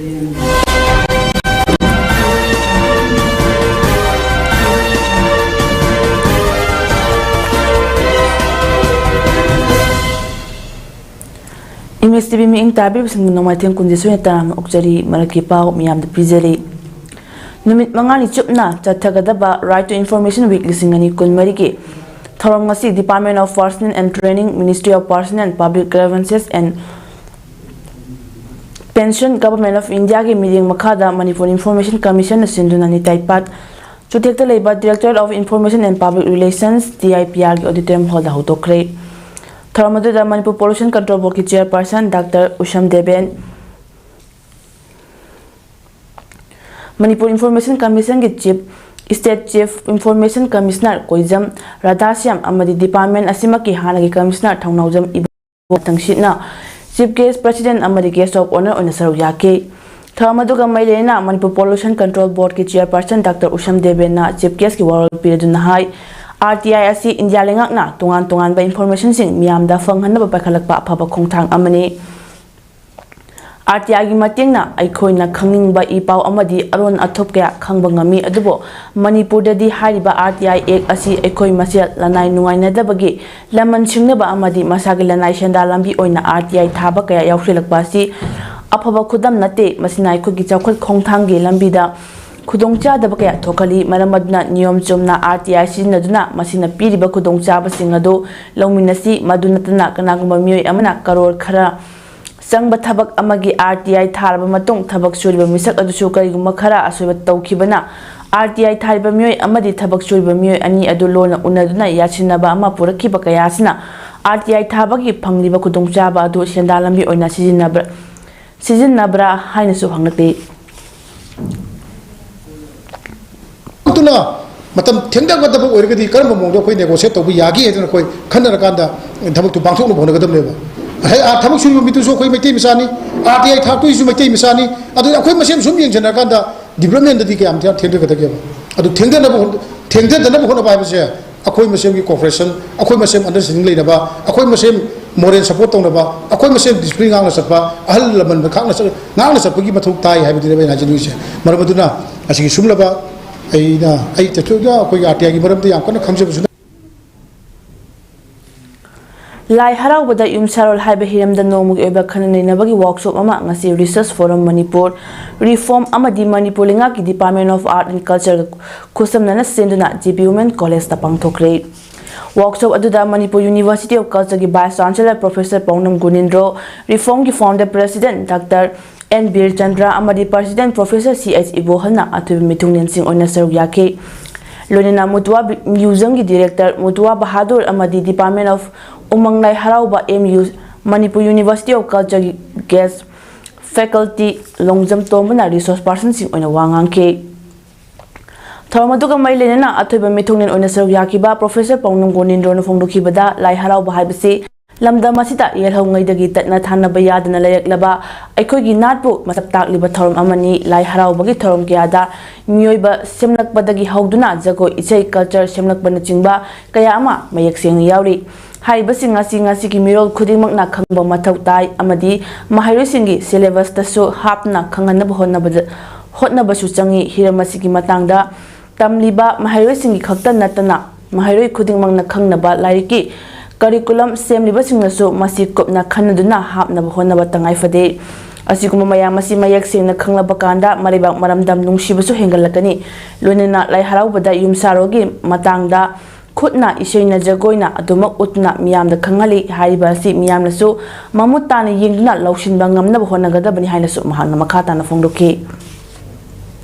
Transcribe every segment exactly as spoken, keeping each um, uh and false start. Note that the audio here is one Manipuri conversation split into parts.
ꯏꯝ ꯑꯦꯁ ꯇꯤ ꯚꯤ ꯃꯤꯠꯌꯦꯡ ꯇꯥꯕꯤꯔꯤꯕꯁꯤꯡꯕꯨ ꯅꯣꯡꯃꯥꯏꯊꯦꯝ ꯀꯨꯟꯖꯦꯁꯣꯏꯅ ꯇꯔꯥꯝꯅ ꯑꯣꯛꯆꯔꯤ꯫ ꯃꯔꯛꯀꯤ ꯄꯥꯎ ꯃꯤꯌꯥꯝꯗ ꯄꯤꯖꯔꯤ꯫ ꯅꯨꯃꯤꯠ ꯃꯉꯥꯅꯤ ꯆꯨꯞꯅ ꯆꯠꯊꯒꯗꯕ Right to Information Week ꯂꯤꯁꯤꯡ ꯑꯅꯤ ꯀꯨꯟꯃꯔꯤꯒꯤ ꯊꯧꯔꯝ ꯉꯁꯤ Department of Personnel and Training, Ministry of Personnel, Public Grievances and Pension, Government of Indiaꯒꯤ ꯃꯤꯠꯌꯦꯡ ꯃꯈꯥꯗ Manipur Information Commissionꯅ ꯁꯤꯟꯗꯨꯅ ꯅꯤꯇꯥꯏ ꯄꯥꯠ ꯆꯨꯊꯦꯛꯇ ꯂꯩꯕ Directorate of Information and Public Relations, D I P Rꯒꯤ auditorium hallꯗ ꯍꯧꯗꯣꯛꯈ꯭ꯔꯦ꯫ ꯊꯧꯔꯝ ꯑꯗꯨꯗ Manipur Pollution Control Boardꯀꯤ chairperson Doctor ꯎꯁꯝ Deben, Manipur Information Commissionꯒꯤ Chief, State Chief Information Commissioner ꯀꯣꯏꯖꯝ ꯔꯥꯙꯥꯁ꯭ꯌꯥꯝ ꯑꯃꯗꯤ department ꯑꯁꯤꯃꯛꯀꯤ ꯍꯥꯟꯅꯒꯤ Commissioner ꯊꯧꯅꯥꯎꯖꯝ ꯏꯕꯣ ꯊꯪꯁꯤꯠꯅ Chief Guest, President ꯑꯃꯗꯤ Guest of Honour ꯑꯣꯏꯅ ꯁꯔꯨꯛ ꯌꯥꯈꯤ꯫ ꯊꯧꯔꯝ ꯑꯗꯨꯒ ꯃꯔꯤ ꯂꯩꯅꯅ Manipur Pollution Control Boardꯀꯤ chairperson Doctor ꯎꯁꯝ ꯗꯦꯕꯦꯟꯅ Chief Guestꯀꯤ ꯋꯥꯔꯣꯜ ꯄꯤꯔꯗꯨꯅ ꯍꯥꯏ, R T I ꯑꯁꯤ ꯏꯟꯗꯤꯌꯥ ꯂꯩꯉꯥꯛꯅ ꯇꯣꯉꯥꯟ ꯇꯣꯉꯥꯟꯕ informationꯁꯤꯡ ꯃꯤꯌꯥꯝꯗ ꯐꯪꯍꯟꯅꯕ ꯄꯥꯏꯈꯠꯂꯛꯄ ꯑꯐꯕ ꯈꯣꯡꯊꯥꯡ ꯑꯃꯅꯤ꯫ R T Iꯒꯤ ꯃꯇꯦꯡꯅ ꯑꯩꯈꯣꯏꯅ ꯈꯪꯅꯤꯡꯕ ꯏ ꯄꯥꯎ ꯑꯃꯗꯤ ꯑꯔꯣꯟ ꯑꯊꯨꯞ ꯀꯌꯥ ꯈꯪꯕ ꯉꯝꯃꯤ, ꯑꯗꯨꯕꯨ ꯃꯅꯤꯄꯨꯔꯗꯗꯤ ꯍꯥꯏꯔꯤꯕ R T I Act ꯑꯁꯤ ꯑꯩꯈꯣꯏ ꯃꯁꯦꯜ ꯂꯅꯥꯏ ꯅꯨꯡꯉꯥꯏꯅꯗꯕꯒꯤ ꯂꯃꯟ ꯁꯤꯡꯅꯕ ꯑꯃꯗꯤ ꯃꯁꯥꯒꯤ ꯂꯅꯥꯏ ꯁꯦꯟꯗꯥ ꯂꯝꯕꯤ ꯑꯣꯏꯅ R T I ꯊꯥꯕ ꯀꯌꯥ ꯌꯥꯎꯁꯤꯜꯂꯛꯄ ꯑꯁꯤ ꯑꯐꯕ ꯈꯨꯗꯝ ꯅꯠꯇꯦ꯫ ꯃꯁꯤꯅ ꯑꯩꯈꯣꯏꯒꯤ ꯆꯥꯎꯈꯠ ꯈꯣꯡꯊꯥꯡꯒꯤ ꯂꯝꯕꯤꯗ ꯈꯨꯗꯣꯡꯆꯥꯗꯕ ꯀꯌꯥ ꯊꯣꯛꯍꯜꯂꯤ꯫ ꯃꯔꯝ ꯑꯗꯨꯅ ꯅꯤꯌꯣꯝ ꯆꯨꯝꯅ R T I ꯁꯤꯖꯤꯟꯅꯗꯨꯅ ꯃꯁꯤꯅ ꯄꯤꯔꯤꯕ ꯈꯨꯗꯣꯡꯆꯥꯕꯁꯤꯡ ꯑꯗꯨ ꯂꯧꯃꯤꯟꯅꯁꯤ꯫ ꯃꯗꯨ ꯅꯠꯇꯅ ꯀꯅꯥꯒꯨꯝꯕ ꯃꯤꯑꯣꯏ ꯑꯃꯅ ꯀꯔꯣꯔ ꯈꯔ ꯆꯪꯕ ꯊꯕꯛ ꯑꯃꯒꯤ R T I ꯊꯥꯔꯕ ꯃꯇꯨꯡ, ꯊꯕꯛ ꯁꯨꯔꯤꯕ ꯃꯤꯁꯛ ꯑꯗꯨꯁꯨ ꯀꯔꯤꯒꯨꯝꯕ ꯈꯔ ꯑꯁꯣꯏꯕ ꯇꯧꯈꯤꯕꯅ, R T I ꯊꯥꯔꯤꯕ ꯃꯤꯑꯣꯏ ꯑꯃꯗꯤ ꯊꯕꯛ ꯁꯨꯔꯤꯕ ꯃꯤꯑꯣꯏ ꯑꯅꯤ ꯑꯗꯨ ꯂꯣꯟꯅ ꯎꯅꯗꯨꯅ ꯌꯥꯁꯤꯟꯅꯕ ꯑꯃ ꯄꯨꯔꯛꯈꯤꯕ ꯀꯌꯥ ꯑꯁꯤꯅ R T I ꯊꯥꯕꯒꯤ ꯐꯪꯂꯤꯕ ꯈꯨꯗꯣꯡꯆꯥꯕ ꯑꯗꯨ ꯁꯦꯟꯗꯥ ꯂꯝꯕꯤ ꯑꯣꯏꯅ ꯁꯤꯖꯤꯟꯅꯕ꯭ꯔꯥ, ꯁꯤꯖꯤꯟꯅꯕ꯭ꯔꯥ ꯍꯥꯏꯅꯁꯨ ꯍꯪꯂꯛꯂꯤ꯫ ꯑꯗꯨꯅ ꯃꯇꯝ ꯊꯦꯡꯊꯒꯗꯕ ꯑꯣꯏꯔꯒꯗꯤ ꯀꯔꯝꯕ ꯃꯑꯣꯡꯗ ꯑꯩꯈꯣꯏ negotiate ꯇꯧꯕ ꯌꯥꯒꯦ ꯍꯥꯏꯗꯅ ꯑꯩꯈꯣꯏ ꯈꯟꯅꯔꯀꯥꯟꯗ ꯊꯕꯛꯇꯨ ꯄꯥꯡꯊꯣꯛꯅꯕ ꯍꯣꯠꯅꯒꯗꯕꯅꯦꯕ꯫ ꯉꯁꯥꯏ ꯑꯥ ꯊꯕꯛ ꯁꯨꯔꯤꯕ ꯃꯤꯗꯨꯁꯨ ꯑꯩꯈꯣꯏ ꯃꯩꯇꯩ ꯃꯆꯥꯅꯤ, R T I ꯊꯥꯛꯇꯣꯏꯁꯨ ꯃꯩꯇꯩ ꯃꯆꯥꯅꯤ꯫ ꯑꯗꯨꯅ ꯑꯩꯈꯣꯏ ꯃꯁꯦꯟ ꯁꯨꯝ ꯌꯦꯡꯁꯤꯟꯅꯔꯀꯥꯟꯗ developmentꯗꯗꯤ ꯀꯌꯥꯝ ꯊꯦꯡ-, ꯊꯦꯡꯊꯒꯗꯒꯦꯕ? ꯑꯗꯨ ꯊꯦꯡꯊꯅꯕ ꯍꯣꯠ-, ꯊꯦꯡꯊꯗꯅꯕ ꯍꯣꯠꯅꯕ ꯍꯥꯏꯕꯁꯦ ꯑꯩꯈꯣꯏ ꯃꯁꯦꯟꯒꯤ cooperation, ꯑꯩꯈꯣꯏ ꯃꯁꯦꯟ understanding ꯂꯩꯅꯕ, ꯑꯩꯈꯣꯏ ꯃꯁꯦꯟ ꯃꯣꯔꯦꯜ ꯁꯄꯣꯔꯠ ꯇꯧꯅꯕ, ꯑꯩꯈꯣꯏ ꯃꯁꯦꯟ ꯗꯤꯁꯤꯄ꯭ꯂꯤꯟ ꯉꯥꯛꯅ ꯆꯠꯄ, ꯑꯍꯜ ꯂꯃꯟ ꯈꯥꯛꯅ ꯆꯠ-, ꯉꯥꯛꯅ ꯆꯠꯄꯒꯤ ꯃꯊꯧ ꯇꯥꯏ ꯍꯥꯏꯕꯗꯨꯅꯦꯕ ꯑꯩꯅ ꯍꯥꯏꯖꯅꯤꯡꯉꯤꯁꯦ꯫ ꯃꯔꯝ ꯑꯗꯨꯅ ꯑꯁꯤꯒꯤ ꯁꯨꯝꯂꯕ ꯑꯩꯅ, ꯑꯩ ꯇꯊꯣꯏꯅ ꯑꯩꯈꯣꯏꯒꯤ ꯑꯥꯔ ꯇꯤ ꯑꯥꯏꯒꯤ ꯃꯔꯝꯗ ꯌꯥꯝ ꯀꯟꯅ ꯈꯪꯖꯕꯁꯨ ꯅꯠꯇꯦ꯫ ꯂꯥꯏ ꯍꯔꯥꯎꯕꯗ ꯌꯨꯝꯁꯥꯔꯣꯜ ꯍꯥꯏꯕ ꯍꯤꯔꯝꯗ ꯅꯣꯡꯃꯒꯤ ꯑꯣꯏꯕ ꯈꯟꯅ ꯅꯩꯅꯕꯒꯤ ꯋꯥꯔꯛꯁꯣꯞ ꯑꯃ ꯉꯁꯤ Research Forum Manipur, ꯔꯤꯐꯣꯔꯝ ꯑꯃꯗꯤ ꯃꯅꯤꯄꯨꯔ ꯂꯩꯉꯥꯛꯀꯤ Department of Art and Culture ꯈꯨꯠꯁꯝꯅꯅ ꯁꯤꯟꯗꯨꯅ G P Women College ꯇ ꯄꯥꯡꯊꯣꯛꯈ꯭ꯔꯦ꯫ ꯋꯥꯔꯛꯁꯣꯞ ꯑꯗꯨꯗ Manipur University of Culture ꯒꯤ Vice Chancellor Professor ꯄꯥꯎꯅꯝ ꯒꯨꯅꯤꯟꯗ꯭ꯔꯣ, ꯔꯤꯐꯣꯔꯝꯒꯤ Founder President Doctor N ꯕꯤꯔꯆꯟꯗ꯭ꯔ ꯑꯃꯗꯤ President Professor C H ꯏꯕꯣꯍꯜꯅ ꯑꯊꯣꯏꯕ ꯃꯤꯊꯨꯡꯂꯦꯟꯁꯤꯡ ꯑꯣꯏꯅ ꯁꯔꯨꯛ ꯌꯥꯈꯤ꯫ ꯂꯣꯏꯅꯅ ꯃꯨꯇꯨꯋꯥ ꯕꯤ-, ꯃ꯭ꯌꯨꯖꯤꯌꯝꯒꯤ Director ꯃꯨꯇꯨꯋꯥ ꯕꯍꯥꯗꯨꯔ ꯑꯃꯗꯤ Department of ꯎꯃꯪ ꯂꯥꯏ ꯍꯔꯥꯎꯕ, M U, Manipur University of Culture ꯒꯤ Guest Faculty ꯂꯣꯡꯖꯝ ꯇꯣꯝꯕꯅ Resource Personꯁꯤꯡ ꯑꯣꯏꯅ ꯋꯥ ꯉꯥꯡꯈꯤ꯫ ꯊꯧꯔꯝ ꯑꯗꯨꯒ ꯃꯔꯤ ꯂꯩꯅꯅ ꯑꯊꯣꯏꯕ ꯃꯤꯊꯨꯡꯂꯦꯟ ꯑꯣꯏꯅ ꯁꯔꯨꯛ ꯌꯥꯈꯤꯕ Professor ꯄꯥꯎꯅꯝ ꯒꯣꯅꯤꯟꯗ꯭ꯔꯣꯅ ꯐꯣꯡꯗꯣꯛꯈꯤꯕꯗ, ꯂꯥꯏ ꯍꯔꯥꯎꯕ ꯍꯥꯏꯕꯁꯤ ꯂꯝꯗꯝ ꯑꯁꯤꯗ ꯌꯦꯜꯍꯧꯉꯩꯗꯒꯤ ꯇꯠꯅ ꯊꯥꯅꯕ ꯌꯥꯗꯅ ꯂꯩꯔꯛꯂꯕ ꯑꯩꯈꯣꯏꯒꯤ ꯅꯥꯠꯄꯨ ꯃꯁꯛ ꯇꯥꯛꯂꯤꯕ ꯊꯧꯔꯝ ꯑꯃꯅꯤ꯫ ꯂꯥꯏ ꯍꯔꯥꯎꯕꯒꯤ ꯊꯧꯔꯝ ꯀꯌꯥꯗ ꯃꯤꯑꯣꯏꯕ ꯁꯦꯝꯂꯛꯄꯗꯒꯤ ꯍꯧꯗꯨꯅ ꯖꯒꯣꯏ, ꯏꯁꯩ, culture ꯁꯦꯝꯂꯛꯄꯅꯆꯤꯡꯕ ꯀꯌꯥ ꯑꯃ ꯃꯌꯦꯛ ꯁꯦꯡꯅ ꯌꯥꯎꯔꯤ꯫ ꯍꯥꯏꯔꯤꯕꯁꯤꯡ ꯑꯁꯤ ꯉꯁꯤꯒꯤ ꯃꯤꯔꯣꯜ ꯈꯨꯗꯤꯡꯃꯛꯅ ꯈꯪꯕ ꯃꯊꯧ ꯇꯥꯏ ꯑꯃꯗꯤ ꯃꯍꯩꯔꯣꯏꯁꯤꯡꯒꯤ syllabusꯇꯁꯨ ꯍꯥꯞꯅ ꯈꯪꯍꯟꯅꯕ ꯍꯣꯠꯅꯕꯗ, ꯍꯣꯠꯅꯕꯁꯨ ꯆꯪꯏ꯫ ꯍꯤꯔꯝ ꯑꯁꯤꯒꯤ ꯃꯇꯥꯡꯗ ꯇꯝꯂꯤꯕ ꯃꯍꯩꯔꯣꯏꯁꯤꯡꯒꯤ ꯈꯛꯇ ꯅꯠꯇꯅ, ꯃꯍꯩꯔꯣꯏ ꯈꯨꯗꯤꯡꯃꯛꯅ ꯈꯪꯅꯕ ꯂꯥꯏꯔꯤꯛꯀꯤ curriculum ꯁꯦꯝꯂꯤꯕꯁꯤꯡꯅꯁꯨ ꯃꯁꯤ ꯀꯨꯞꯅ ꯈꯟꯅꯗꯨꯅ ꯍꯥꯞꯅꯕ ꯍꯣꯠꯅꯕ ꯇꯉꯥꯏ ꯐꯗꯦ꯫ ꯑꯁꯤꯒꯨꯝꯕ ꯃꯌꯥꯝ ꯑꯁꯤ ꯃꯌꯦꯛ ꯁꯦꯡꯅ ꯈꯪꯂꯕ ꯀꯥꯟꯗ ꯃꯔꯩꯕꯥꯛ ꯃꯔꯝꯗꯝ ꯅꯨꯡꯁꯤꯕꯁꯨ ꯍꯦꯟꯒꯠꯂꯛꯀꯅꯤ꯫ ꯂꯣꯏꯅꯅ ꯂꯥꯏ ꯍꯔꯥꯎꯕꯗ ꯌꯨꯝꯁꯥꯔꯣꯜꯒꯤ ꯃꯇꯥꯡꯗ ꯈꯨꯠꯅ, ꯏꯁꯩꯅ, ꯖꯒꯣꯏꯅ ꯑꯗꯨꯃꯛ ꯎꯠꯇꯨꯅ ꯃꯤꯌꯥꯝꯗ ꯈꯪꯍꯜꯂꯤ꯫ ꯍꯥꯏꯔꯤꯕ ꯑꯁꯤ ꯃꯤꯌꯥꯝꯅꯁꯨ ꯃꯃꯨꯠ ꯇꯥꯅ ꯌꯦꯡꯗꯨꯅ ꯂꯧꯁꯤꯟꯕ ꯉꯝꯅꯕ ꯍꯣꯠꯅꯒꯗꯕꯅꯤ ꯍꯥꯏꯅꯁꯨ ꯃꯍꯥꯛꯅ ꯃꯈꯥ ꯇꯥꯅ ꯐꯣꯡꯗꯣꯛꯈꯤ꯫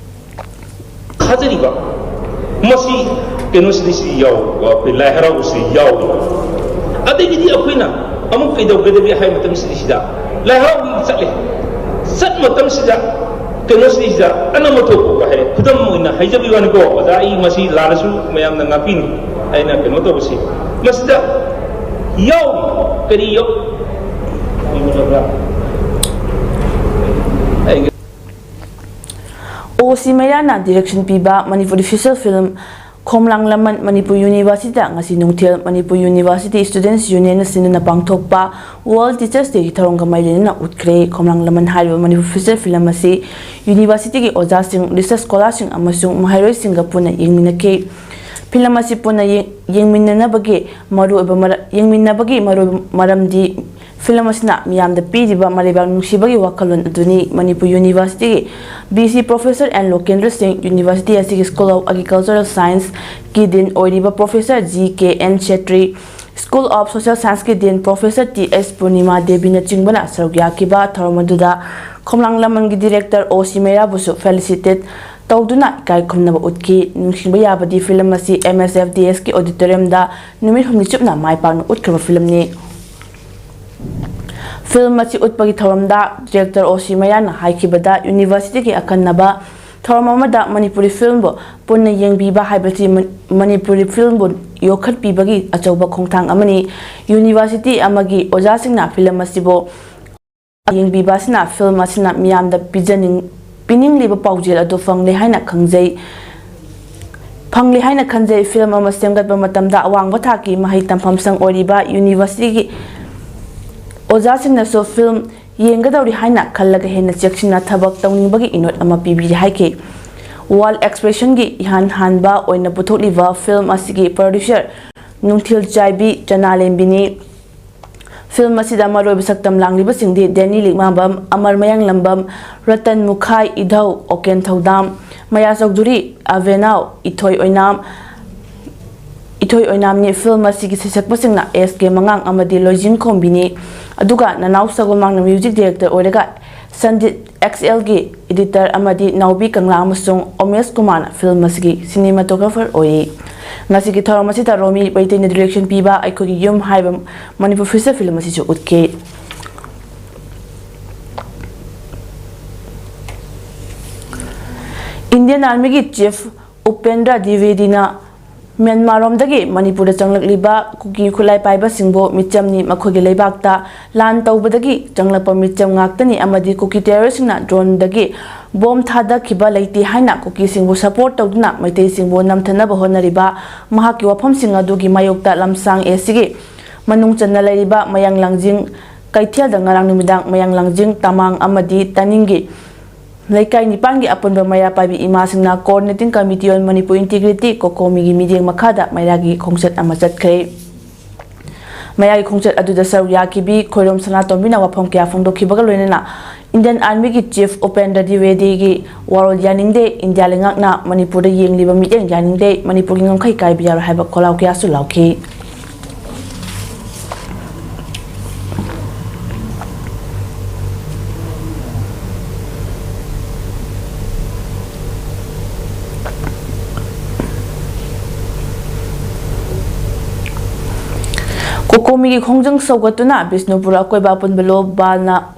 ꯊꯥꯖꯔꯤꯕ ꯃꯁꯤ ꯀꯩꯅꯣꯁꯤꯗꯤ ꯁꯤ ꯌꯥꯎ, ꯑꯩꯈꯣꯏ ꯂꯥꯏ ꯍꯔꯥꯎꯕꯁꯤ ꯌꯥꯎꯏ꯫ ꯑꯗꯒꯤꯗꯤ ꯑꯩꯈꯣꯏꯅ ꯑꯃꯨꯛ ꯀꯩꯗꯧꯒꯗꯒꯦ ꯍꯥꯏꯕ ꯃꯇꯝꯁꯤꯗ ꯁꯤꯗ ꯂꯥꯏ ꯍꯔꯥꯎꯕ ꯆꯠꯂꯦ꯫ ꯆꯠ ꯃꯇꯝꯁꯤꯗ ꯀꯩꯅꯣꯁꯤꯗ ꯑꯅꯝꯕ ꯊꯣꯛꯄ ꯍꯥꯏ, ꯈꯨꯗꯝ ꯑꯣꯏꯅ ꯍꯥꯏꯖꯕꯒꯤ ꯋꯥꯅꯤꯀꯣ ꯑꯣꯖꯥ, ꯑꯩ ꯃꯁꯤ ꯂꯥꯜꯂꯁꯨ ꯃꯌꯥꯝꯅ ꯉꯥꯛꯄꯤꯅꯤ꯫ ꯑꯩꯅ ꯀꯩꯅꯣ ꯇꯧꯕꯁꯤ ꯃꯁꯤꯗ ꯌꯥꯎꯔꯤ꯫ ꯀꯔꯤ ꯌꯥꯎ? ꯑꯣ ꯁꯤ ꯃꯩꯔꯥꯅ direction ꯄꯤꯕ ꯃꯅꯤꯄꯨꯔꯤ feature film ꯈꯣꯝꯂꯥꯡ ꯂꯃꯟ꯫ ꯃꯅꯤꯄꯨꯔ ꯌꯨꯅꯤꯚꯔꯁꯤꯇꯤꯗ ꯉꯁꯤ ꯅꯨꯡꯊꯤꯜ ꯃꯅꯤꯄꯨꯔ ꯌꯨꯅꯤꯚꯔꯁꯤꯇꯤ ꯁ꯭ꯇꯨꯗꯦꯟꯠꯁ ꯌꯨꯅꯤꯌꯟꯅ ꯁꯤꯟꯗꯨꯅ ꯄꯥꯡꯊꯣꯛꯄ ꯋꯥꯔꯜꯗ ꯇꯤꯆꯔꯁ ꯗꯦꯒꯤ ꯊꯧꯔꯝꯒ ꯃꯔꯤ ꯂꯩꯅꯅ ꯎꯠꯈ꯭ꯔꯦ꯫ ꯈꯣꯝꯂꯥꯡ ꯂꯃꯟ ꯍꯥꯏꯔꯤꯕ ꯃꯅꯤꯄꯨꯔ ꯐꯤꯆꯔ ꯐꯤꯂꯝ ꯑꯁꯤ ꯌꯨꯅꯤꯚꯔꯁꯤꯇꯤꯒꯤ ꯑꯣꯖꯥꯁꯤꯡ, ꯔꯤꯁꯔꯆ ꯁ꯭ꯀꯣꯂꯥꯔꯁꯤꯡ ꯑꯃꯁꯨꯡ ꯃꯍꯩꯔꯣꯏꯁꯤꯡꯒ ꯄꯨꯟꯅ ꯌꯦꯡꯃꯤꯟꯅꯈꯤ꯫ ꯐꯤꯂꯝ ꯑꯁꯤ ꯄꯨꯟꯅ ꯌꯦꯡ-, ꯌꯦꯡꯃꯤꯟꯅꯅꯕꯒꯤ ꯃꯔꯨꯑꯣꯏꯕ ꯃꯔ-, ꯌꯦꯡꯃꯤꯟꯅꯕꯒꯤ ꯃꯔꯨꯑꯣꯏꯕ ꯃꯔꯝꯗꯤ ꯐꯤꯂꯝ ꯑꯁꯤꯅ ꯃꯤꯌꯥꯝꯗ ꯄꯤꯔꯤꯕ ꯃꯔꯩꯕꯥꯛ ꯅꯨꯡꯁꯤꯕꯒꯤ ꯋꯥꯈꯜꯂꯣꯟ ꯑꯗꯨꯅꯤ꯫ ꯃꯅꯤꯄꯨꯔ ꯌꯨꯅꯤꯚꯔꯁꯤꯇꯤꯒꯤ ꯚꯤ ꯁꯤ ꯄ꯭ꯔꯣꯐꯦꯁꯔ ꯑꯦꯟ ꯂꯣꯀꯦꯟꯗ꯭ꯔ ꯁꯤꯡ, ꯌꯨꯅꯤꯚꯔꯁꯤꯇꯤ ꯑꯁꯤꯒꯤ ꯁ꯭ꯀꯨꯜ ꯑꯣꯐ ꯑꯦꯒ꯭ꯔꯤꯀꯜꯆꯔꯦꯜ ꯁꯥꯏꯟꯁꯀꯤ ꯗꯤꯟ ꯑꯣꯏꯔꯤꯕ professor G K N Setri, school of social ꯁꯥꯏꯟꯁꯀꯤ ꯗꯤꯟ ꯄ꯭ꯔꯣꯐꯦꯁꯔ ꯇꯤ ꯑꯦꯁ ꯄꯨꯔꯅꯤꯃꯥ ꯗꯦꯕꯤꯅꯆꯤꯡꯕꯅ ꯁꯔꯨꯛ ꯌꯥꯈꯤꯕ ꯊꯧꯔꯝ ꯑꯗꯨꯗ ꯈꯣꯝꯂꯥꯡ ꯂꯃꯟꯒꯤ ꯗꯤꯔꯦꯛꯇꯔ ꯑꯣ ꯁꯤ ꯃꯩꯔꯥꯕꯨꯁꯨ ꯐꯦꯂꯤꯁꯤꯇꯦꯠ ꯇꯧꯗꯨꯅ ꯏꯀꯥꯏ ꯈꯨꯝꯅꯕ ꯎꯠꯈꯤ꯫ ꯅꯤꯡꯁꯤꯡꯕ ꯌꯥꯕꯗꯤ ꯐꯤꯂꯝ ꯑꯁꯤ ꯑꯦꯝ ꯑꯦꯁ ꯑꯦꯐ ꯗꯤ ꯑꯦꯁꯀꯤ ꯑꯣꯗꯤꯇꯣꯔꯤꯌꯝꯗ ꯅꯨꯃꯤꯠ ꯍꯨꯝꯅꯤ ꯆꯨꯞꯅ ꯃꯥꯏ ꯄꯥꯛꯅ ꯎꯠꯈ꯭ꯔꯕ ꯐꯤꯂꯝꯅꯤ꯫ ꯐꯤꯂꯝ ꯑꯁꯤ ꯎꯠꯄꯒꯤ ꯊꯧꯔꯝꯗ ꯗꯤꯔꯦꯛꯇꯔ ꯑꯣ ꯁꯤ ꯃꯩꯔꯥꯅ ꯍꯥꯏꯈꯤꯕꯗ, ꯌꯨꯅꯤꯚꯔꯁꯤꯇꯤꯒꯤ ꯑꯈꯟꯅꯕ ꯊꯧꯔꯝ ꯑꯃꯗ ꯃꯅꯤꯄꯨꯔꯤ ꯐꯤꯂꯝꯕꯨ ꯄꯨꯟꯅ ꯌꯦꯡꯕꯤꯕ ꯍꯥꯏꯕꯁꯤ ꯃ-, ꯃꯅꯤꯄꯨꯔꯤ ꯐꯤꯂꯝꯕꯨ ꯌꯣꯛꯈꯠꯄꯤꯕꯒꯤ ꯑꯆꯧꯕ ꯈꯣꯡꯊꯥꯡ ꯑꯃꯅꯤ꯫ ꯌꯨꯅꯤꯚꯔꯁꯤꯇꯤ ꯑꯃꯒꯤ ꯑꯣꯖꯥꯁꯤꯡꯅ ꯐꯤꯂꯝ ꯑꯁꯤꯕꯨ ꯌꯦꯡꯕꯤꯕ ꯑꯁꯤꯅ ꯐꯤꯂꯝ ꯑꯁꯤꯅ ꯃꯤꯌꯥꯝꯗ ꯄꯤꯖꯅꯤꯡ-, ꯄꯤꯅꯤꯡꯂꯤꯕ ꯄꯥꯎꯖꯦꯜ ꯑꯗꯨ ꯐꯪꯂꯦ ꯍꯥꯏꯅ ꯈꯪꯖꯩ, ꯐꯪꯂꯦ ꯍꯥꯏꯅ ꯈꯟꯖꯩ꯫ ꯐꯤꯂꯝ ꯑꯃ ꯁꯦꯝꯒꯠꯄ ꯃꯇꯝꯗ ꯑꯋꯥꯡꯕ ꯊꯥꯛꯀꯤ ꯃꯍꯩ ꯇꯝꯐꯝ ꯁꯪ ꯑꯣꯏꯔꯤꯕ ꯌꯨꯅꯤꯚꯔꯁꯤꯇꯤꯒꯤ ꯑꯣꯖꯥꯁꯤꯡꯅꯁꯨ ꯐꯤꯂꯝ ꯌꯦꯡꯒꯗꯧꯔꯤ ꯍꯥꯏꯅ ꯈꯜꯂꯒ ꯍꯦꯟꯅ ꯆꯦꯛꯁꯤꯟꯅ ꯊꯕꯛ ꯇꯧꯅꯤꯡꯕꯒꯤ ꯏꯅꯣꯠ ꯑꯃ ꯄꯤꯕꯤꯔꯤ ꯍꯥꯏꯈꯤ꯫ ꯋꯥꯔꯜꯗ ꯑꯦꯛꯁꯄ꯭ꯔꯦꯁꯟꯒꯤ ꯏꯍꯥꯟ ꯍꯥꯟꯕ ꯑꯣꯏꯅ ꯄꯨꯊꯣꯛꯂꯤꯕ ꯐꯤꯂꯝ ꯑꯁꯤꯒꯤ ꯄ꯭ꯔꯣꯗ꯭ꯌꯨꯁꯔ ꯅꯨꯡꯊꯤꯜ ꯆꯥꯏꯕꯤ ꯆꯅꯥꯂꯦꯝꯕꯤꯅꯤ꯫ ꯐꯤꯂꯝ ꯑꯁꯤꯗ ꯃꯔꯨꯑꯣꯏꯕ ꯁꯛꯇꯝ ꯂꯥꯡꯂꯤꯕꯁꯤꯡꯗꯤ ꯗꯦꯅꯤ ꯂꯤꯛꯃꯥꯕꯝ, ꯑꯃꯔ ꯃꯌꯥꯡꯂꯝꯕꯝ, ꯔꯇꯟ ꯃꯨꯈꯥꯏ, ꯏꯙꯧ ꯑꯣꯀꯦꯟ ꯊꯧꯗꯥꯝ, ꯃꯌꯥ ꯆꯧꯙꯨꯔꯤ, ꯑꯚꯦꯅꯥꯎ, ꯏꯊꯣꯏ ꯑꯣꯏꯅꯥꯝ, ꯏꯊꯣꯏ ꯑꯣꯏꯅꯥꯝꯅꯤ꯫ ꯐꯤꯂꯝ ꯑꯁꯤꯒꯤ ꯁꯩꯁꯛꯄꯁꯤꯡꯅ ꯑꯦꯁ ꯀꯦ ꯃꯉꯥꯡ ꯑꯃꯗꯤ ꯂꯣꯏꯖꯤꯟ ꯈꯣꯝꯕꯤꯅꯤ꯫ ꯑꯗꯨꯒ ꯅꯅꯥꯎ ꯁꯒꯣꯜꯃꯥꯡꯅ ꯃ꯭ꯌꯨꯖꯤꯛ ꯗꯤꯔꯦꯛꯇꯔ ꯑꯣꯏꯔꯒ ꯁꯟꯖꯤꯠ ꯑꯦꯛꯁ ꯑꯦꯜꯒꯤ ꯏꯗꯤꯇꯔ ꯑꯃꯗꯤ ꯅꯥꯎꯕꯤ ꯀꯪꯂꯥ ꯑꯃꯁꯨꯡ ꯑꯣꯃꯦꯁ ꯀꯨꯃꯥꯔꯅ ꯐꯤꯂꯝ ꯑꯁꯤꯒꯤ ꯁꯤꯅꯦꯃꯥꯇꯣꯒ꯭ꯔꯥꯐꯔ ꯑꯣꯏꯔꯤ꯫ ꯉꯁꯤꯒꯤ ꯊꯧꯔꯝ ꯑꯁꯤꯗ ꯔꯣꯃꯤ ꯃꯩꯇꯩꯅ ꯗꯤꯔꯦꯛꯁꯟ ꯄꯤꯕ ꯑꯩꯈꯣꯏꯒꯤ ꯌꯨꯝ ꯍꯥꯏꯕ ꯃꯅꯤꯄꯨꯔ ꯐꯤꯆꯔ ꯐꯤꯂꯝ ꯑꯁꯤꯁꯨ ꯎꯠꯈꯤ꯫ ꯏꯟꯗꯤꯌꯟ ꯑꯥꯔꯃꯤꯒꯤ ꯆꯤꯐ ꯎꯄꯦꯟꯗ꯭ꯔ ꯗ꯭ꯋꯤꯋꯦꯗꯤꯅ ꯃ꯭ꯌꯥꯟꯃꯥꯔꯔꯣꯝꯗꯒꯤ ꯃꯅꯤꯄꯨꯔꯗ ꯆꯪꯂꯛꯂꯤꯕ ꯀꯨꯀꯤ ꯈꯨꯠꯂꯥꯏ ꯄꯥꯏꯕꯁꯤꯡꯕꯨ ꯃꯤꯆꯝꯅꯤ, ꯃꯈꯣꯏꯒꯤ ꯂꯩꯕꯥꯛꯇ ꯂꯥꯟ ꯇꯧꯕꯗꯒꯤ ꯆꯪꯂꯛꯄ ꯃꯤꯆꯝ ꯉꯥꯛꯇꯅꯤ ꯑꯃꯗꯤ ꯀꯨꯀꯤ ꯇꯦꯔꯣꯔꯤꯁꯁꯤꯡꯅ ꯗ꯭ꯔꯣꯟꯗꯒꯤ ꯕꯣꯝ ꯊꯥꯗꯈꯤꯕ ꯂꯩꯇꯦ ꯍꯥꯏꯅ ꯀꯨꯀꯤꯁꯤꯡꯕꯨ ꯁꯄꯣꯔꯠ ꯇꯧꯗꯨꯅ ꯃꯩꯇꯩꯁꯤꯡꯕꯨ ꯅꯝꯊꯅꯕ ꯍꯣꯠꯅꯔꯤꯕ ꯃꯍꯥꯛꯀꯤ ꯋꯥꯐꯝꯁꯤꯡ ꯑꯗꯨꯒꯤ ꯃꯥꯌꯣꯛꯇ ꯂꯝꯁꯥꯡ ꯑꯦꯁꯤꯒꯤ ꯃꯅꯨꯡ ꯆꯟꯅ ꯂꯩꯔꯤꯕ ꯃꯌꯥꯡ ꯂꯥꯡꯖꯤꯡ ꯀꯩꯊꯦꯜꯗ ꯉꯔꯥꯡ ꯅꯨꯃꯤꯗꯥꯡ ꯃꯌꯥꯡ ꯂꯥꯡꯖꯤꯡ, ꯇꯃꯥꯡ ꯑꯃꯗꯤ ꯇꯥꯅꯤꯡꯒꯤ ꯂꯩꯀꯥꯏ ꯅꯤꯄꯥꯟꯒꯤ ꯑꯄꯨꯟꯕ ꯃꯩꯔꯥ ꯄꯥꯏꯕꯤ ꯏꯃꯥꯁꯤꯡꯅ Coordinating Committee on Manipur Integrity, ꯀꯣꯀꯣꯃꯤꯒꯤ ꯃꯤꯠꯌꯦꯡ ꯃꯈꯥꯗ ꯃꯩꯔꯥꯒꯤ ꯈꯣꯡꯆꯠ ꯑꯃ ꯆꯠꯈ꯭ꯔꯦ꯫ ꯃꯩꯔꯥꯒꯤ ꯈꯣꯡꯆꯠ ꯑꯗꯨꯗ ꯁꯔꯨꯛ ꯌꯥꯈꯤꯕꯤ ꯈꯣꯏꯔꯣꯝ ꯁꯅꯥꯇꯣꯝꯕꯤꯅ ꯋꯥꯐꯝ ꯀꯌꯥ ꯐꯣꯡꯗꯣꯛꯈꯤꯕꯒ ꯂꯣꯏꯅꯅ Indian Armyꯒꯤ Chief ꯎꯄꯦꯟꯗ꯭ꯔ ꯗ꯭ꯋꯤꯋꯦꯗꯤꯒꯤ ꯋꯥꯔꯣꯜ ꯌꯥꯅꯤꯡꯗꯦ, ꯏꯟꯗꯤꯌꯥ ꯂꯩꯉꯥꯛꯅ ꯃꯅꯤꯄꯨꯔꯗ ꯌꯦꯡꯂꯤꯕ ꯃꯤꯠꯌꯦꯡ ꯌꯥꯅꯤꯡꯗꯦ, ꯃꯅꯤꯄꯨꯔꯒꯤ ꯉꯝꯈꯩ ꯀꯥꯏꯕ ꯌꯥꯔꯣꯏ ꯍꯥꯏꯕ ꯈꯣꯜꯂꯥꯎ ꯀꯌꯥꯁꯨ ꯂꯥꯎꯈꯤ꯫ ꯀꯣꯀꯣꯃꯤꯒꯤ ꯈꯣꯡꯖꯪ ꯁꯧꯒꯠꯇꯨꯅ ꯕꯤꯁꯅꯨꯄꯨꯔ ꯑꯀꯣꯏꯕ ꯑꯄꯨꯟꯕ ꯂꯣ ꯕꯥꯜꯅ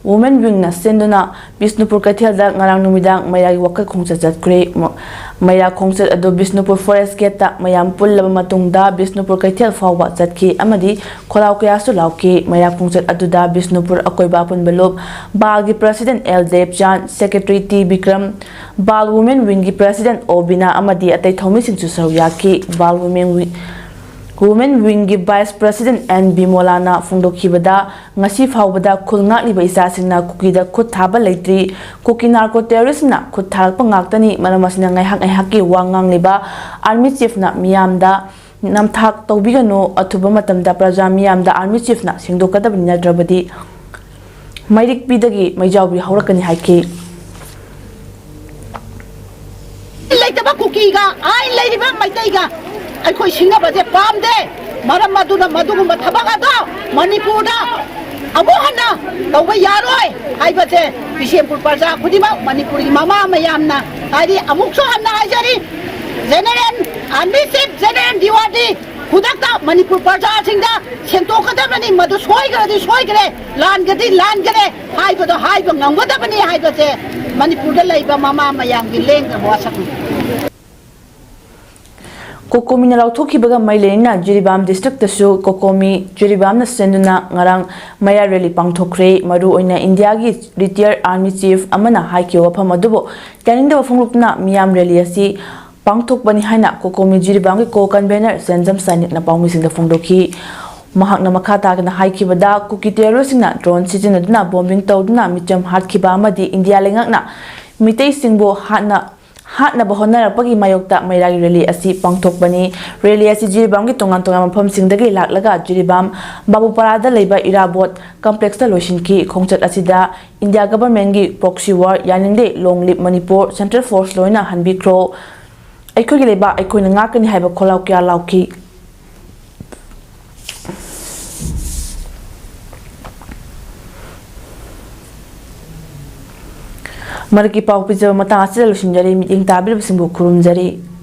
Women Wingꯅ ꯁꯤꯟꯗꯨꯅ ꯕꯤꯁꯅꯨꯄꯨꯔ ꯀꯩꯊꯦꯜꯗ ꯉꯔꯥꯡ ꯅꯨꯃꯤꯗꯥꯡ ꯃꯩꯔꯥꯒꯤ ꯋꯥꯀꯠ ꯈꯣꯡꯆꯠ ꯆꯠꯈ꯭ꯔꯦ꯫ ꯃ-, ꯃꯩꯔꯥ ꯈꯣꯡꯆꯠ ꯑꯗꯨ ꯕꯤꯁꯅꯨꯄꯨꯔ Forest Gateꯇ ꯃꯌꯥꯝ ꯄꯨꯜꯂꯕ ꯃꯇꯨꯡꯗ ꯕꯤꯁꯅꯨꯄꯨꯔ ꯀꯩꯊꯦꯜ ꯐꯥꯎꯕ ꯆꯠꯈꯤ ꯑꯃꯗꯤ ꯈꯣꯜꯂꯥꯎ ꯀꯌꯥꯁꯨ ꯂꯥꯎꯈꯤ꯫ ꯃꯩꯔꯥ ꯈꯣꯡꯆꯠ ꯑꯗꯨꯗ ꯕꯤꯁꯅꯨꯄꯨꯔ ꯑꯀꯣꯏꯕ ꯑꯄꯨꯟꯕ ꯂꯨꯞ ꯕꯥꯜꯒꯤ President L Debchand, Secretary T Bikram, ꯕꯥꯜ Women Wingꯒꯤ President ꯑꯣ ꯕꯤꯅꯥ ꯑꯃꯗꯤ ꯑꯇꯩ ꯊꯧꯃꯤꯁꯤꯡꯁꯨ ꯁꯔꯨꯛ ꯌꯥꯈꯤ꯫ ꯕꯥꯜ Women Wing, Women Wingꯒꯤ Vice President ꯑꯦꯟ ꯕꯤꯃꯣꯂꯥꯅ ꯐꯣꯡꯗꯣꯛꯈꯤꯕꯗ, ꯉꯁꯤ ꯐꯥꯎꯕꯗ ꯈꯨꯜ ꯉꯥꯛꯂꯤꯕ ꯏꯆꯥꯁꯤꯡꯅ ꯀꯨꯀꯤꯗ ꯈꯨꯠ ꯊꯥꯕ ꯂꯩꯇ꯭ꯔꯤ꯫ ꯀꯨꯀꯤ narco terroristꯅ ꯈꯨꯠ ꯊꯥꯔꯛꯄ ꯉꯥꯛꯇꯅꯤ꯫ ꯃꯔꯝ ꯑꯁꯤꯅ ꯉꯥꯏꯍꯥꯛ ꯉꯥꯏꯍꯥꯛꯀꯤ ꯋꯥ ꯉꯥꯡꯂꯤꯕ Army Chiefꯅ ꯃꯤꯌꯥꯝꯗ ꯅꯝꯊꯥꯛ ꯇꯧꯕꯤꯒꯅꯨ, ꯑꯊꯨꯕ ꯃꯇꯝꯗ ꯄ꯭ꯔꯖꯥ ꯃꯤꯌꯥꯝꯗ Army Chiefꯅ ꯁꯦꯡꯗꯣꯛꯀꯗꯕꯅꯤ, ꯅꯠꯇ꯭ꯔꯕꯗꯤ ꯃꯩꯔꯤꯛꯄꯤꯗꯒꯤ ꯃꯩꯖꯥꯎꯕꯤ ꯍꯧꯔꯛꯀꯅꯤ ꯍꯥꯏꯈꯤ꯫ ꯂꯩꯇꯕ ꯀꯨꯀꯤꯒ ꯑꯥꯏ ꯂꯩꯔꯤꯕ ꯃꯩꯇꯩꯒ ꯑꯩꯈꯣꯏ ꯁꯤꯡꯅꯕꯁꯦ ꯄꯥꯝꯗꯦ꯫ ꯃꯔꯝ ꯑꯗꯨꯅ ꯃꯗꯨꯒꯨꯝꯕ ꯊꯕꯛ ꯑꯗꯣ ꯃꯅꯤꯄꯨꯔꯗ ꯑꯃꯨꯛ ꯍꯟꯅ ꯇꯧꯕ ꯌꯥꯔꯣꯏ ꯍꯥꯏꯕꯁꯦ ꯕꯤꯁꯦꯝꯄꯨꯔ ꯄ꯭ꯔꯖꯥ ꯈꯨꯗꯤꯡꯃꯛ, ꯃꯅꯤꯄꯨꯔꯒꯤ ꯃꯃꯥ ꯃꯌꯥꯝꯅ ꯍꯥꯏꯗꯤ ꯑꯃꯨꯛꯁꯨ ꯍꯟꯅ ꯍꯥꯏꯖꯔꯤ, General, Army Chief General ꯗꯤꯋꯥꯗꯤ ꯈꯨꯗꯛꯇ ꯃꯅꯤꯄꯨꯔ ꯄ꯭ꯔꯖꯥꯁꯤꯡꯗ ꯁꯦꯡꯗꯣꯛꯀꯗꯕꯅꯤ꯫ ꯃꯗꯨ ꯁꯣꯏꯈ꯭ꯔꯗꯤ ꯁꯣꯏꯈ꯭ꯔꯦ, ꯂꯥꯟꯒꯗꯤ ꯂꯥꯟꯈ꯭ꯔꯦ ꯍꯥꯏꯕꯗꯣ ꯍꯥꯏꯕ ꯉꯝꯒꯗꯕꯅꯤ ꯍꯥꯏꯕꯁꯦ ꯃꯅꯤꯄꯨꯔꯗ ꯂꯩꯕ ꯃꯃꯥ ꯃꯌꯥꯝꯒꯤ ꯂꯦꯡꯗꯕ ꯋꯥꯁꯛꯅꯤ꯫ ꯀꯣꯀꯣꯃꯤꯅ ꯂꯥꯎꯊꯣꯛꯈꯤꯕꯒ ꯃꯩ ꯂꯩꯅꯅ ꯖꯤꯔꯤꯕꯥꯝ ꯗꯤꯁꯇ꯭ꯔꯤꯛꯇꯁꯨ ꯀꯣꯀꯣꯃꯤ ꯖꯤꯔꯤꯕꯥꯝꯅ ꯁꯤꯟꯗꯨꯅ ꯉꯔꯥꯡ ꯃꯌꯥ ꯔꯦꯂꯤ ꯄꯥꯡꯊꯣꯛꯈ꯭ꯔꯦ꯫ ꯃꯔꯨꯑꯣꯏꯅ ꯏꯟꯗꯤꯌꯥꯒꯤ ꯔꯤꯇꯤꯌꯔ ꯑꯥꯔꯃꯤ ꯆꯤꯐ ꯑꯃꯅ ꯍꯥꯏꯈꯤꯕ ꯋꯥꯐꯝ ꯑꯗꯨꯕꯨ ꯌꯥꯅꯤꯡꯗꯕ ꯐꯣꯡꯗꯣꯛꯇꯨꯅ ꯃꯤꯌꯥꯝ ꯔꯦꯂꯤ ꯑꯁꯤ ꯄꯥꯡꯊꯣꯛꯄꯅꯤ ꯍꯥꯏꯅ ꯀꯣꯀꯣꯃꯤ ꯖꯤꯔꯤꯕꯥꯝꯒꯤ ꯀꯣ ꯀꯟꯚꯦꯅꯔ ꯁꯦꯟꯖꯝ ꯁꯥꯏꯅꯤꯛꯅ ꯄꯥꯎꯃꯤꯁꯤꯡꯗ ꯐꯣꯡꯗꯣꯛꯈꯤ꯫ ꯃꯍꯥꯛꯅ ꯃꯈꯥ ꯇꯥꯗꯅ ꯍꯥꯏꯈꯤꯕꯗ, ꯀꯨꯀꯤ ꯇꯦꯔꯣꯔꯤꯁꯁꯤꯡꯅ ꯗ꯭ꯔꯣꯟ ꯁꯤꯖꯤꯟꯅꯗꯨꯅ ꯕꯣꯝꯕꯤꯡ ꯇꯧꯗꯨꯅ ꯃꯤꯆꯝ ꯍꯥꯠꯈꯤꯕ ꯑꯃꯗꯤ ꯏꯟꯗꯤꯌꯥ ꯂꯩꯉꯥꯛꯅ ꯃꯤꯇꯩꯁꯤꯡꯕꯨ ꯍꯥꯠꯅ ꯍꯥꯠꯅꯕ ꯍꯣꯠꯅꯔꯛꯄꯒꯤ ꯃꯥꯌꯣꯛꯇ ꯃꯩꯔꯥꯒꯤ ꯔꯦꯂꯤ ꯑꯁꯤ ꯄꯥꯡꯊꯣꯛꯄꯅꯤ꯫ ꯔꯦꯂꯤ ꯑꯁꯤ ꯖꯤꯔꯤꯕꯥꯝꯒꯤ ꯇꯣꯉꯥꯟ ꯇꯣꯉꯥꯟꯕ ꯃꯐꯝꯁꯤꯡꯗꯒꯤ ꯂꯥꯛꯂꯒ ꯖꯤꯔꯤꯕꯥꯝ ꯕꯥꯕꯨꯄꯥꯔꯥꯗ ꯂꯩꯕ ꯏꯔꯥꯕꯣꯠ ꯀꯝꯄ꯭ꯂꯦꯛꯁꯇ ꯂꯣꯏꯁꯤꯟꯈꯤ꯫ ꯈꯣꯡꯆꯠ ꯑꯁꯤꯗ ꯏꯟꯗꯤꯌꯥ ꯒꯚꯔꯟꯃꯦꯟꯠꯀꯤ ꯄ꯭ꯔꯣꯛꯁꯤ ꯋꯥꯔ, ꯌꯥꯅꯤꯡꯗꯦ, ꯂꯣꯡ ꯂꯤꯚ ꯃꯅꯤꯄꯨꯔ, ꯁꯦꯟꯇ꯭ꯔꯦꯜ ꯐꯣꯔꯁ ꯂꯣꯏꯅ ꯍꯟꯕꯤꯈ꯭ꯔꯣ, ꯑꯩꯈꯣꯏꯒꯤ ꯂꯩꯕꯥꯛ ꯑꯩꯈꯣꯏꯅ ꯉꯥꯛꯀꯅꯤ ꯍꯥꯏꯕ ꯈꯣꯜꯂꯥꯎ ꯀꯌꯥ ꯂꯥꯎꯈꯤ꯫ ꯃꯔꯛꯀꯤ ꯄꯥꯎ ꯄꯤꯖꯕ ꯃꯇꯥꯡ ꯑꯁꯤꯗ ꯂꯣꯏꯁꯤꯟꯖꯔꯤ꯫ ꯃꯤꯠꯌꯦꯡ ꯇꯥꯕꯤꯔꯤꯕꯁꯤꯡꯕꯨ ꯈꯨꯔꯨꯝꯖꯔꯤ꯫